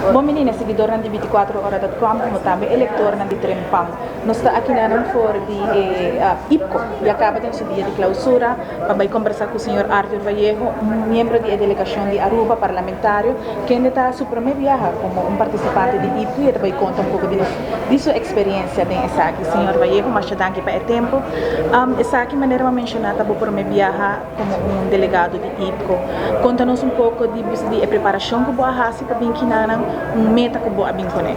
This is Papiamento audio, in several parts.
Bon bini na seguidornan di 24ora.com como tambe e lectornan di Trempan. Nos ta aki na for di IPCO y a caba den su dia di clausura pa bay combersa cu señor Arthur Vallejo, un miembro di e delegacion di Aruba parlamentario, kende ta su prome biaha como un participante di IPCO y e ta bay conta un poco di su experiencia den esaki. Señor Vallejo, masha danki pa e tempo. Esaki, manera mi a menciona, ta bo prome biaha como un delegado di IPCO. Conta nos un poco di e preparacion cu bo a haci pa bin akinan, un meta cu bo a bin cune.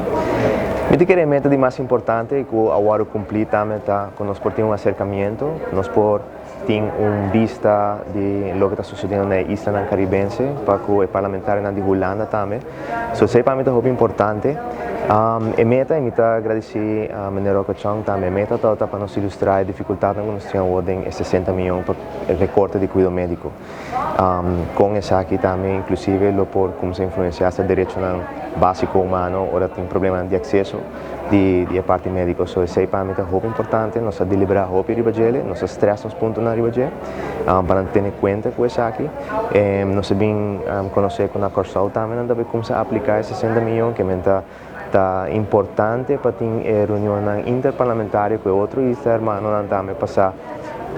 Mi ta kere meta di mas importante cu awor cumpli tambe ta cu nos por tin un acercamento, nos por tin un vista di loke ta sucediendo na isla Caribense, pa cu e parlamentario di Hulanda tambe. So esey pa mi ta importante. E meta, y mi ta gradici meneer Roca Chong tambe, e meta ta pa nos ilustra e dificultad cu nos tin den 60 miyon pa recorte di cuido medico. Cu esaki tambe, inclusive, lo por cuminsa influencia e derecho basico humano, ora tin problema di acceso di parti medico. So, esey pa mi ta hopi importante, nos a delibera hopi riba dje, nos a stress nos puntonan riba dje, pa tene cuenta cu esaki. Nos a bin conoce cu na Corsou tambe nan tambe cuminsa aplica e 60 miyon, cu ta importante pa tin reunion interparlamentario cu otro isla hermano tambe pa sa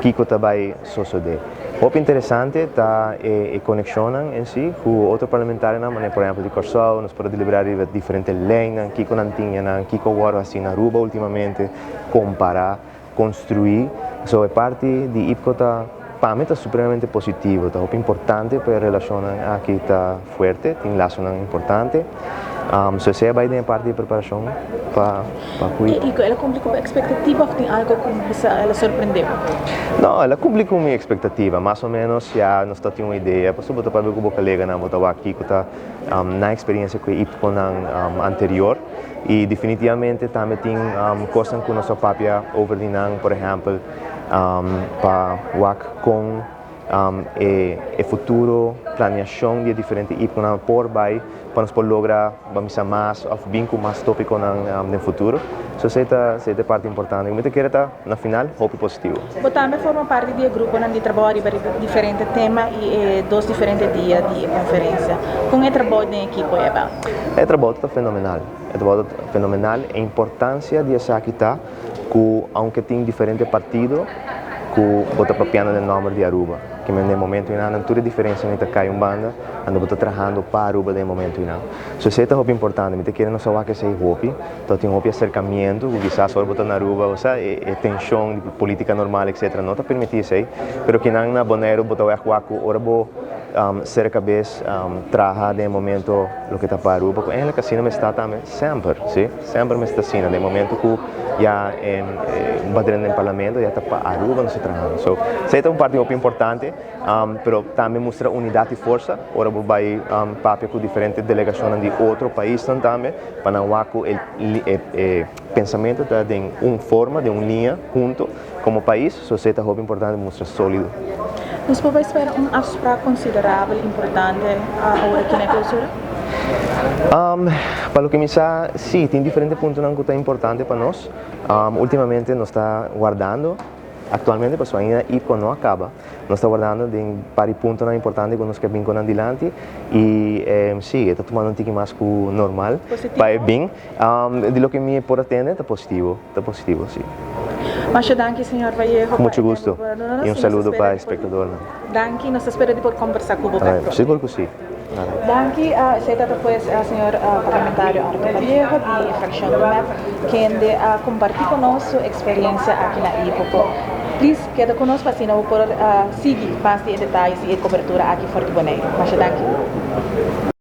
kico tambe ta sucede. Hopi interesante ta e conexion en si cu otro parlamentario, por ehempel, di Corsou, nos por delibera diferente ley, kico nan tin, kico awor asina na Aruba ultimamente, compara, construi. So, e parti di IPCO ta pa mi ta supremamente positivo, ta importante pa e relacion aki ta fuerte, tin laso importante. So esey a bay den parti di preparacion pa cuida. Y el a cumpli cu expectativa of tin algo cu el a sorprende? No, el a cumpli cu mi expectativa. Mas o menos ya nos tin un idea. Pasobra bo ta papia cu bo colega nan, bo ta aki cu ta na experiencia cu IPCO nan anterior y definitivamente tambe tin cos cu nos a papia over di nan, por ehempel, pa wak con e futuro planeacion di diferente IPCO por bay pa nos por logra ban mas of bin cu mas topico den futuro. So esey ta parti importante. Mi ta kere ta na final hopi positivo. Bo tambe forma parti di grupo di trabou riba diferente tema y dos diferente dia di conferencia. Con e trabou di ekipo e ta? E trabou ta fenomenal. E trabou ta fenomenal. E importancia di esaki ta cu aunke tin diferente partido, cu bo ta papiando den nomber di Aruba. Cu na momento ey tur diferencia ta cay un banda, anto bo ta trahando pa Aruba den momento ey. So esey ta hopi importante. Mi ta kere nos wak esey hopi, anto tin hopi acercamento, cu kisas ora bo ta na Aruba, osea, e tension di politica normal, etc. No ta permiti esey, pero cu na Bonaire bo ta wak cu ora bo ser cabes traha den momento loke ta pa Aruba, eigenlijk asina mester ta tambe semper, si? Semper mester ta asina, den momento cu ya bo ta den parlamento, ya ta pa Aruba nos ta trahando. So, esey ta un parti hopi importante, pero tambe mustra unidad y forsa. Ora bo bay papia cu diferente delegacion di otro pais tambe, pa nan wak cu e pensamento ta di un forma, di un liña hunto como pais, so esey ta hopi importante mustra solido. Nos por spera un afspraak considerabel importante awor aki na clausura? Pa loke mi sa, si, tin diferente punto cu ta importante pa nos. Ultimamente nos ta wardando, actualmente, pasobra ainda IPCO no a caba. Nos ta wardando den varios punto importante cu nos kier bin cu adilanti y si, ta tumando un tiki mas cu normal. Positivo? Pa bin. Di loke mi por a tende, ta positivo, si. Masha danki, señor Vallejo. Cu mucho gusto. Y un saludo pa e espectador. Danki, nos ta spera di por combersa cu bo. Sigur cu si. Danki, esey ta pues señor parlamentario Arthur Vallejo di fraccion di MEP, kende a comparti cu nos su experiencia aki na IPCO. Please, keda cu nos pa asina por sigui mas di detaye y cobertura aki for di Bonaire. Masha danki.